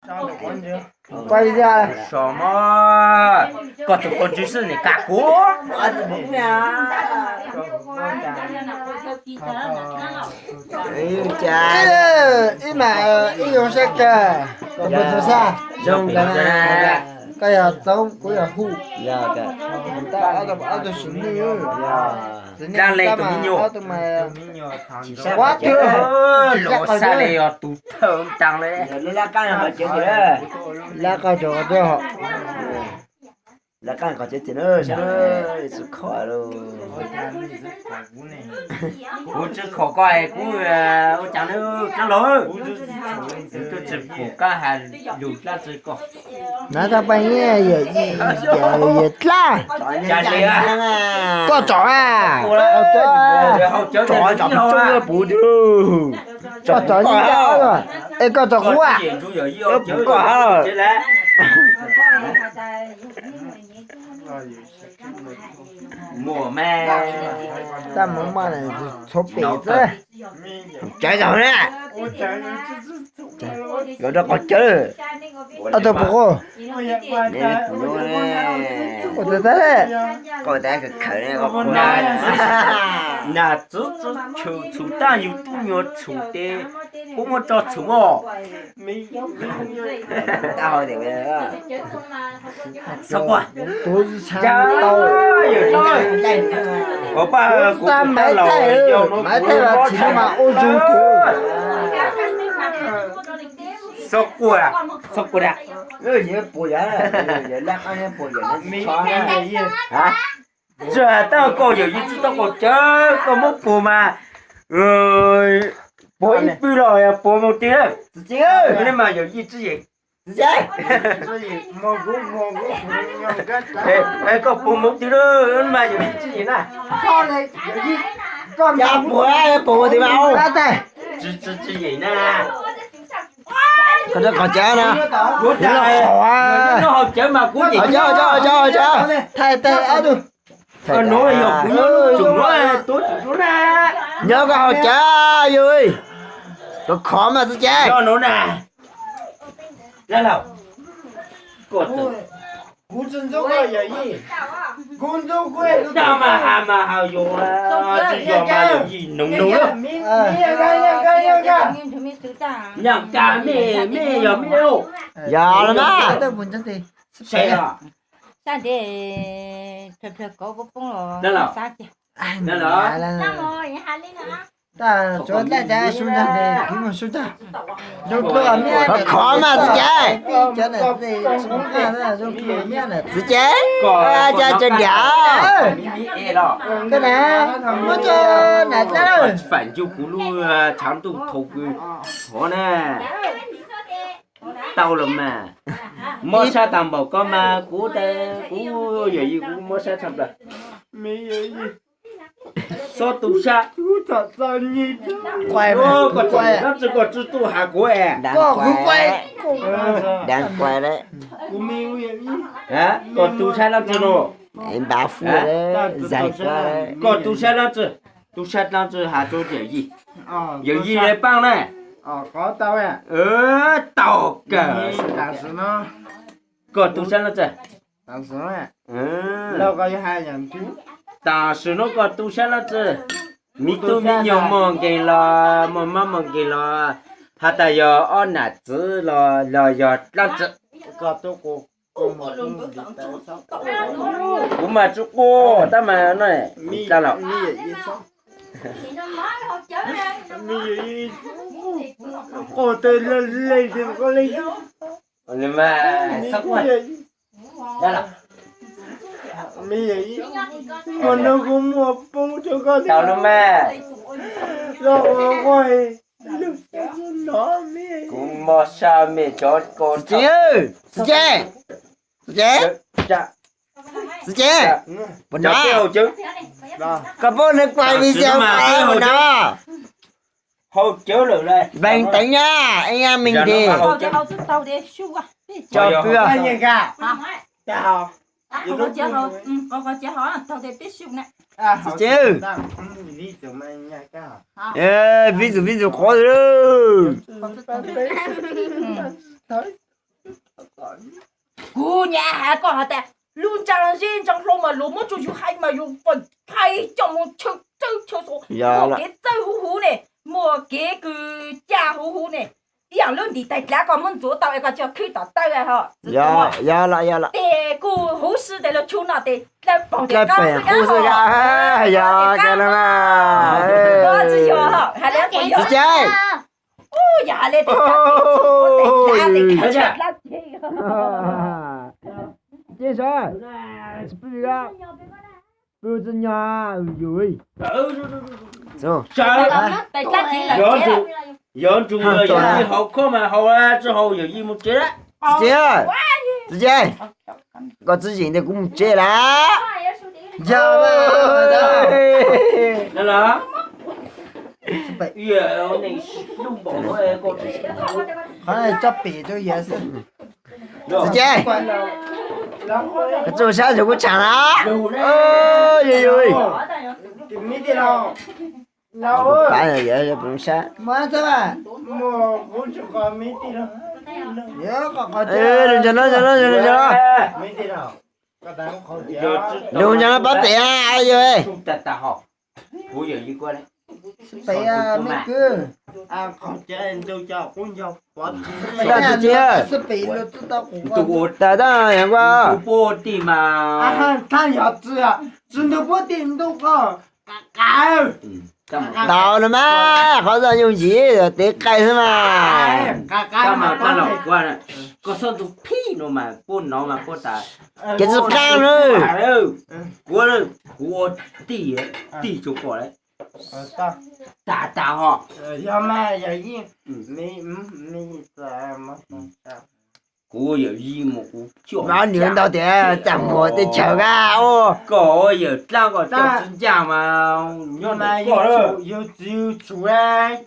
Koj so mog, koj tus poj ntsig xwb nim kam kuv. Ib mas ib zoo sab kawg, koj puas tau sab? Zoo kawg. Koj yog Txoob, kuv yog Huj. Ob tug swm nwj. Dab le tus me nyuam. Ob tug mas. Luag xab le yog tus thawj tas le. Lab qaj rau qhov twg? Lab qaj qhov tsev txiv na, sab tsis khom lauj. Kuv tsis khom koj es kuv ua cas nawb dab laug? Kuv tsis pum koj hais lus dab tsi koj. Nav tau paj nyiaj yawm yij yawm dlab. Koj tsom a. Tsom tsom tsom puv twg. Koj tsom es koj tsom kuv a. Puv koj ha. Tab mus maj txhob pem xwb. Cawv zaum na. Yuav rau qhov cawv. Ob tug puas quaj? Ua tag, koj tag kawg khaws ne. Nas txwv txwv tshwm txhum tag yus tub nyuag txhum tes, puab muab tso txhum os. Tau tias Ua paj kuv tus tab laus yog Maiv Thaib los tsis muaj mas ua zug kuv. Xob quaj, xob quaj da. Tsis hais tab koj yawm yij tsis tau koj cawv koj muab puag mas puag ib pwg los puag mus twg. Txiv Ceeb, mas yawm yij tsis yeem. Txiv Ceeb, koj puag mus twg mas yawm yij tsis yeem na. Koj puag puag mus twg mas. Tsis yeem na. Koj qhov cawv na. Kuv cawv mas kuv yeem. Thaij teg ob tug. Koj nuav yog kuv nyob lub tsum nuav tuav tsum nuav na. Nyob koj hauv cawv yus. Koj khov mas Txiv Ceeb. Nyob nuav na. Dab laug, koj txawm, kuv tsis ntxub koj yawm yij, kuv ntxub kuv. Dab mas has mas has yus, tsis yog mas yawm yij noog noog lawm. Nyaj kag mej, mej yog mej lauj. Yog los mas. Sab ntev plawg plawg kauv poob poob los xab kiag. Tsuav dlaab cas sub ntag, kuv mus sub tag. Zoo dlua miab, khov mas Txiv Ceeb. Zoo dlua miab na Txiv Ceeb. Cas tseem diam. Koj na, muab tso nam dlaab. Faam ncu kuv lub tshav ntuj thaum kws hov na. Tau los mas. Mob sab tag npaum koj mas kuv, kuv yawm yij kuv mob sab tshaj plaws. Xob tu sab. Koj tsis tu has kuv es. Koj tu sab dlaab tsi no? Koj tu sab dlaab tsi? Tu sab dlaab tsi has rua yawm yij? Yawm yij le paab na. Tau kawg. Koj tu sab dlaab tsi? Tam sim no koj tu sab dlaab tsi? Miv tub miv nyuas muaj nkeeg los muaj mab muaj nkeeg los, has tas yog ob nam txiv los, los yog dlaab tsi? Kuv mas tsi quaj tab mas no, dlaab los. Kuv mob sab mej cov ko. Txiv Ceeb, Txiv Ceeb, Txiv Ceeb, Txiv Ceeb, puas hnov? Koj pab nws kuaj video no. Hau cawv lawm le. Veeg teev na, ib nyab me ntsis. Txiv Ceeb, viv txug viv txug qhov. Kuv nyam has koj has tas lub ntsa zeb ntsa hlau mas luag muab rau yus hais mas yus pais phais coj mus chaw txawj chaw xus, muaj kev txawj huv huv ne, muaj kev kws caj huv huv ne. Ib yam lub ntim tais dlav koj muab ntxuav tau es koj tso khwb tom taw ho. Tes kuj huv si tes luag tshub no tes dlawb paug tes qab xwb yog. Tsis yog, hais li yog hais li tes dlav tes Ces sawv, pw tsi nyog yus. Yog ntsug yawm yij haus khob mas haus, tsi haus yawm yij mus tsev lawm. Txiv, txiv, koj txiv yeem tias kuv mus tsev lawm. Qhov no tso pem rau yawg xwb. Txiv Ceg, koj tsis mus sab ntsug kuv tshav na. Yus yus, pab yawg sab. Nws ntawm no, ntawm no, ntawm no, ntawm no, nws ntawm no pab pem yawg. Pem me kwv. Txiv Ceg, tas tas yog nkuaj. Tsis ntug puab tim ntuj ko. Tau no mas qhov zaj yooj yim tes qaij xwb mas. Koj txhob ntug phij no mas puab nov mas puab tas. Ces tsis qab na. Kuv, kuv ua tij, tij tsuas pom lawm. Tas tas ho. Kuv yawm yij mus kuv coj. Mas nws ntau tias cas muag tej chaw kab ua. Koj yawm dlaab koj coj tsis ncaj mas nyob ntawm koj lawm.